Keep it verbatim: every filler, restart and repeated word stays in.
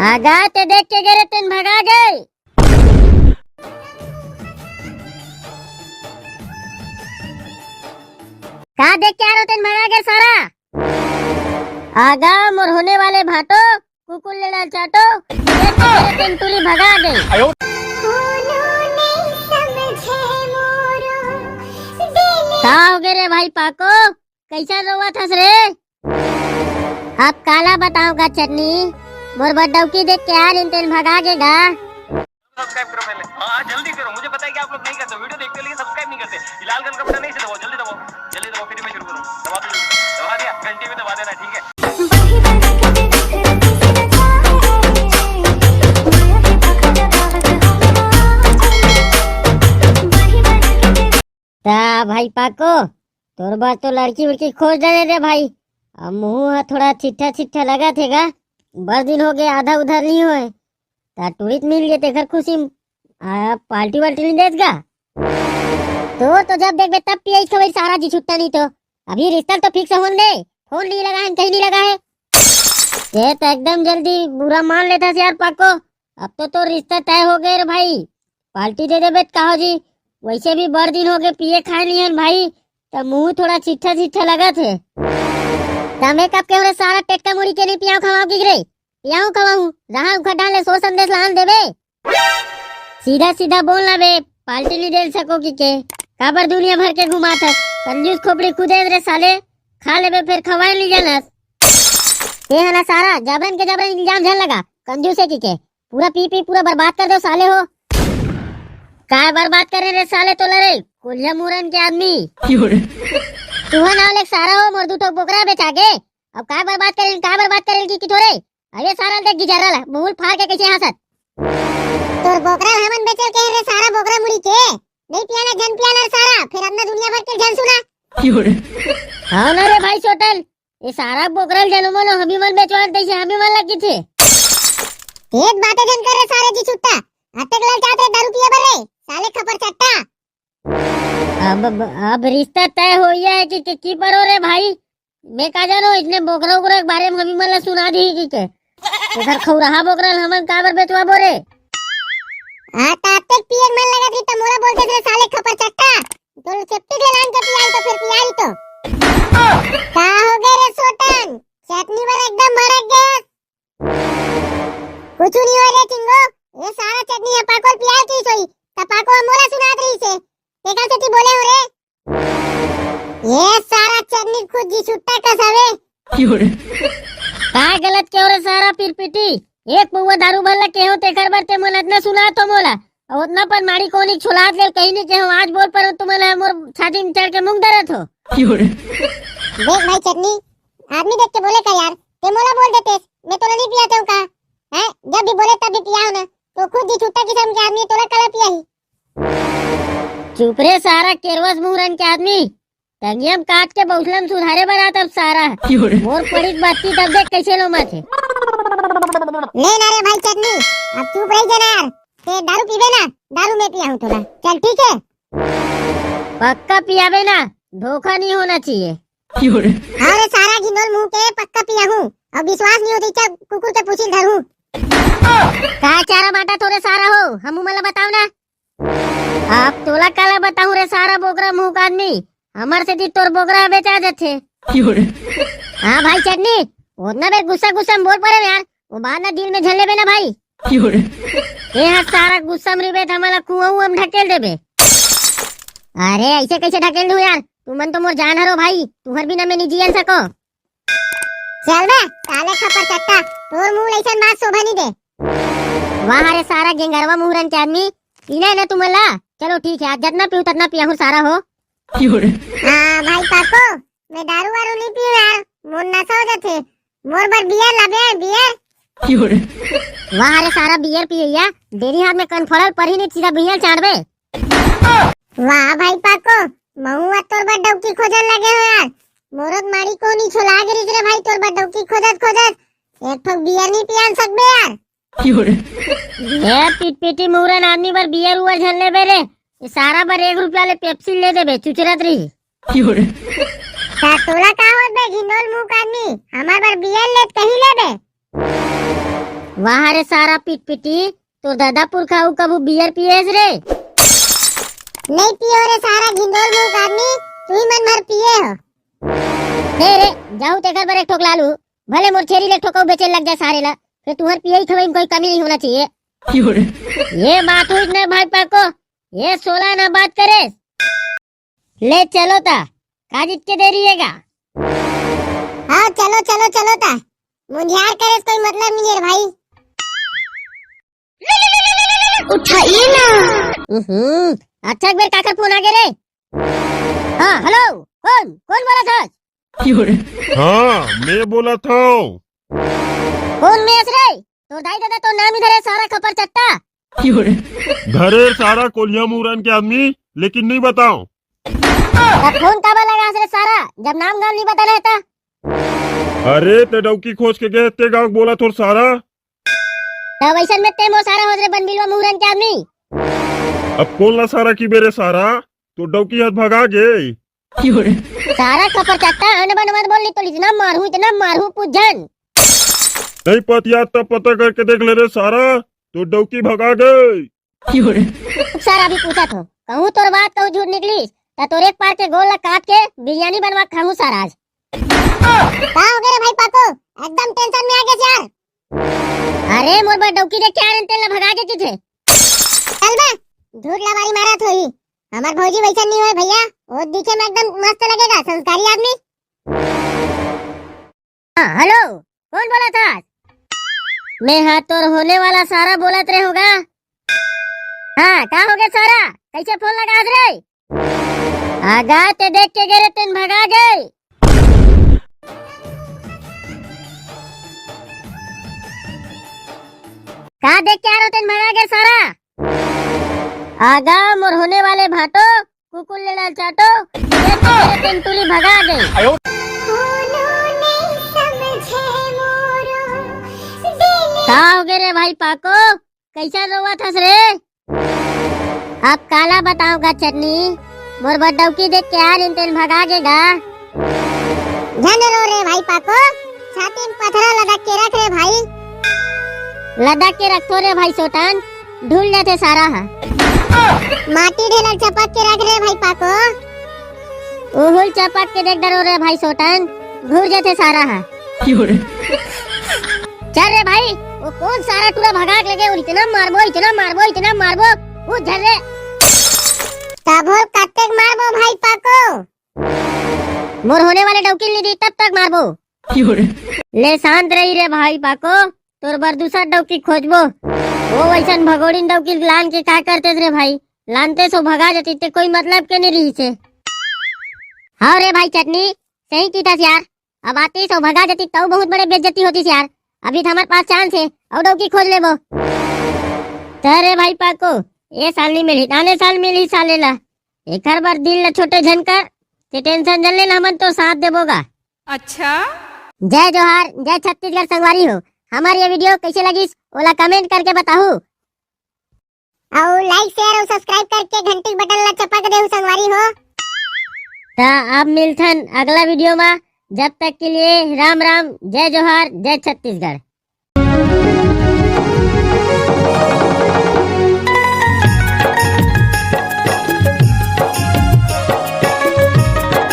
आगा ते देख के गे रे, तेन भगा गे। का देख के आ रहे हो, तेन भगा गे सारा? आगा मोर होने वाले भाटो, कुकुर ले डाल चाटो, देख के गे रे, तेन टूरी भगा गे। का हो गे रे भाई पाको, कैसा रोवत हस रे? अब काला बताओ गा चटनी, मोर बर डौकी देख के आ रिन, तेन भगा गे गा। सब्सक्राइब करो पहले। हाँ, हाँ, जल्दी करो। मुझे पता है कि आप लोग नहीं करते, वीडियो देखते लेकिन सब्सक्राइब नहीं करते। ये लाल कलर का बटन नहीं से दबाओ, जल्दी दबाओ, जल्दी दबाओ, फिर मैं शुरू करूँ। दबा दो, दबा दिया, घंटी भी दबा देना, ठीक है। ता भाई पाको, तोर बर तो लड़की उड़की खोज डरे रे भाई। अब मुँह ह थोड़ा चिट्ठा चिट्ठा लगत हे गा, बड़ दिन हो गए आधा उधार नहीं होए। ता टूरी त मिल गए, तेखर खुशी आ, पार्टी वार्टी नहीं देत गा। तो तो जब देखबे तब पियई खवई सारा जी छुट्टा नहीं तो। अभी रिश्ता तो फिक्स होन दे, फोन नहीं लगा है, कहीं नहीं लगा है। ये तो एकदम जल्दी बुरा मान लेता से यार पाको। अब तो तोर रिश्ता तय हो गए रे भाई, पार्टी दे देबे त कहो जी। वैसे भी बड़ दिन हो गए पिए खाए नहीं हन भाई, त मुँह थोड़ा चिट्ठा चिट्ठा लगत हे। त मैं कब के रे सारा टेक्का मुड़ी के नहीं पियाओ खवाओ की रे? पियाओ खवाऊ, जहाँ उखा डाले सो संदेश लान देबे। सीधा सीधा बोल ना बे, पार्टी नहीं दे सको की के? काबर दुनिया भर के घुमात हस? कंजूस खोपड़ी खुदे रे साले, खा लेबे फिर खवाए नहीं जानस। ये है ना सारा, जबरन के जबरन इल्जाम झन लगा, कंजूस है की के? पूरा पी पी पूरा बर्बाद कर दो साले हो। काय बर्बाद करे रे साले तोला रे, कोलिया मुरन के आदमी। क्यों रे? तुहा नाव लेके सारा हो, मोर दू ठो बोकरा बेचा गे। अब काय बर्बाद करेल, काय बर्बाद करेल की, की थोरे? अरे सारा देख गिजर्रा ला, मुहुल फाड़ के कैसे हंसत। तोर बोकरा ला हमन बेचल के रे सारा बोकरा मुड़ी के। नहीं पियाना, झन पियाना रे सारा, फिर अपना दुनिया भर के झन सुना। क्यों रे? हाँ ना रे भाई सोटन, ये सारा बोकरा ल जनो मनो हमी मन बेचवान तैसे हमी मन लग थे। तेज बातें झन कर रे सारे जी छुट्टा। अतेक ललचात रे दारू पिए बर रे, साले खपर चट्टा। अब, अब रिश्ता तय हो गया है कि, कि, की परो रे भाई? मैं का जानो, इतने बोकरा उकरा के बारे में हमी मन ला सुना दी कि के? इधर खौराहा बोकरा ल हमन काबर बेचवाबो रे? आ, तातेक पिए मन लगत रही त मोला बोलते थे साले खपर चट्टा। तो सेप्टिक ले लान के पियाई तो फिर पियाई तो। का हो गए रे सोटन? चटनी बर एकदम भड़क गए। कुछ नहीं हो रे चिंगो, ये सारा चटनी है पाको ल पियाए की सोई, त पाको मोला सुनात रही से। तेकर सेती बोले हो रे। ये सारा चटनी खुद जी छुट्टा कस हवे। का गलत के हो रे सारा पिरपिटी? एक पौवा दारू भर ला केहो तेकर बर ते मन अतना सुनात हो मोला। अउ ओतना पर माड़ी कोनी छोलात ले कहीं नहीं केहो, आज बोल पर तुमन ह मोर छाती में चढ़ के मुंह दरत हो। देख भाई चटनी, आदमी देख के बोले कर यार, ते मोला बोल देते, मैं तोला नहीं पियाता हूँ का? हैं? जब भी बोले तब भी पिया हो ना, तो खुद जी छुट्टा किस्म के आदमी तोला कला पिया ही। चुप रे सारा केरवस मुहरन के आदमी, टंगियम काट के बौसलम सुधारे बर आत अब सारा। मोर पड़ी बत्ती तब देख कैसे लो मत है। ले ना रे भाई चटनी, अब चुप रही जाना यार, ते दारू पीबे ना, दारू मैं पिया हूँ तोला, चल ठीक है। पक्का पियाबे ना, धोखा नहीं होना चाहिए। हाँ रे सारा गिंदोल मुंह के पक्का पिया हूँ, अब विश्वास नहीं होती क्या कुकुर के पूछी धरू। का चारा बाटा थोड़े सारा हो, हम उमला बताओ ना। अब तोला काला बताऊं रे सारा बोकरा मुंह का आदमी, हमर से दी तोर बोकरा बेचा देथे। हाँ भाई चटनी, ओतना बेर गुस्सा गुस्सा में बोल पड़े यार, वो बात ना दिल में झन लेबे ना भाई। ये हर सारा गुस्सा में रिबे त हमला कुआं उआं में ढकेल देबे। अरे ऐसे कैसे ढकेल दूं यार, तुमन तो मोर जान हरो भाई, तुहर बिना मैं नहीं जियन सको। चल बे, काले खपर चट्टा, तोर मुंह लइसन बात शोभा नहीं दे। वाह रे सारा गेंगरवा मुहरन के आदमी, पीना है ना तुमन ला? चलो ठीक है, आज जितना पीऊ उतना पियाहूँ सारा हो। हाँ भाई पाको, मैं दारू वारू नहीं पीऊ यार, मोर नशा हो जाथे। मोर बर बियर लाबे यार, बियर। वाह रे सारा बियर पियैया, डेरी हाथ में कनफोड़ल पर ही नहीं सीधा बियर चाड़बे। वाह भाई पाको, महू ह तोर बर डौकी खोजन लगे हो यार। मोरो त माड़ी कोनी छोला गिरिस रे भाई, तोर बर डौकी खोजत खोजत एक ठोक बियर नहीं पियान सकबे यार। ए पिटपिटी मुहरन आदमी बर बियर उअर झन लेबे रे, ये सारा बर एक रुपया ले पेप्सी ले देबे, चुचरत रही। ता तोला का होत बे घिंडोल मुंह का आदमी, हमार बर बियर लेत कहीं लेबे। वाह रे सारा पिटपिटी, तोर दादा पुरखा अउ कभू बियर पिएस रे? नहीं पियो रे सारा घिंडोर मुंह का आदमी, तू ही मन भर पिए हो। दे रे, जाहू तेकर बर एक ठोक लालू, भले मोर छेरी ले एक ठोक अउ बेचे लग जाए सारे ला, फिर तुहर पियई खवई में कोई कमी नहीं होना चाहिए। ये बात हुई न भाई पाको, ये सोला ना बात करे। ले चलो ता, काजित के देरी है गा? हाँ चलो चलो चलो ता, मुंझार करे कोई मतलब नहीं है रे भाई। उठाइए ना। हम्म, अच्छा एक बार काकर फोन आ गया रे। हाँ हेलो, कौन कौन बोला था? हाँ मैं बोला था। कौन में रे? तोर दाई दादा तो नाम इधर है सारा खपर चट्टा। धरे सारा कोलिया मुरन के आदमी, लेकिन नहीं बताओ। तब फोन काबर लगा रे सारा, जब नाम गाम नहीं बता रहता? अरे ते डौकी खोज के गए ते गाँव बोला थोर सारा। तब ऐसन में ते मो सारा होत रे बनबिलवा मुरन के आदमी। अब कौन ला सारा की बेरे सारा, तो डौकी हाथ भगा गे। सारा खपर चट्टा अन बन मत बोल, नहीं तो इतना मारू, इतना मारू पूछन। नहीं पतिया तब पता करके देख ले रे सारा, तो डौकी भगा गे। सारा भी पूछा थो, कहूँ तोर बात कहूँ झूठ निकली, त तोर एक पार के गोल ला काट के बिरयानी बनवा खाहूँ सारा आज। का हो गए रे भाई पाको, एकदम टेंशन में आ गए यार। अरे मोर बर डौकी देख के आ रहे तेल ला भगा के तुझे। चल बे, झूठ लबारी मारत होही। हमार भौजी वैसा नहीं होए भैया, वो दिखे में एकदम मस्त लगेगा, संस्कारी आदमी। हाँ हेलो, कौन बोला था? मैं हाँ तोर होने वाला सारा बोलत रहे होगा। हाँ का हो गया सारा, कैसे फोन लगा रे? आगा ते देख के गेरे तेन भगा गए। का देख के आ रहो तेन भगा गए सारा? आगा मोर होने वाले भाटो, कुकुर ले लाल चाटो, देख के गेरे तेन टूरी भगा गए। का हो गए रे भाई पाको, कैसा रोवत हस रे? अब काला बताऊं गा चटनी, मोर बर डौकी देख के आ रिन तेन भगा गे गा। झन रो रे भाई पाको, छाती में पथरा लदक के रख रे भाई। लदक के रखथो रे भाई सोटन, ढुल जाथे सारा ह। माटी ढेला ल चपक के रख रे भाई पाको। उहुल चपक के देख डरो रे भाई सोटन, घुर जाथे सारा ह। चल रे भाई, वो कौन सारा टूरा भगा के लेगे, और इतना मारबो, इतना मारबो, इतना मारबो, वो झर रे। तभो कत्तेक मारबो भाई पाको? मोर होने वाले डौकी नहीं दी, तब तक मारबो। ले शांत रही रे भाई पाको, तोर बर दूसर डौकी खोजबो। वो वैसन भगोड़िन डौकी लान के का करते रे भाई, लानते सो भगा जाती ते कोई मतलब के नहीं रही से। हाँ रे भाई चटनी, सही की था यार, अब आती सो भगा जाती तो बहुत बड़े बेइज्जती होती यार। अभी तो हमारे पास चांस है, और डौकी खोज लेबो। त रे भाई पाको, ये साल नहीं मिली, आने साल मिली साले ला। एकर बर दिल ला छोटे झन कर, ते टेंशन झन ले, हमन तो साथ देबो गा। अच्छा। जय जोहार, जय छत्तीसगढ़ संगवारी हो। हमार ये वीडियो कैसे लगिस, ओला कमेंट करके बताहू। अउ लाइक, शेयर अउ सब्सक्राइब करके घंटी के बटन ला चपक देहू संगवारी हो। त अब मिलथन अगला वीडियो मा, जब तक के लिए राम राम, जय जोहार, जय छत्तीसगढ़।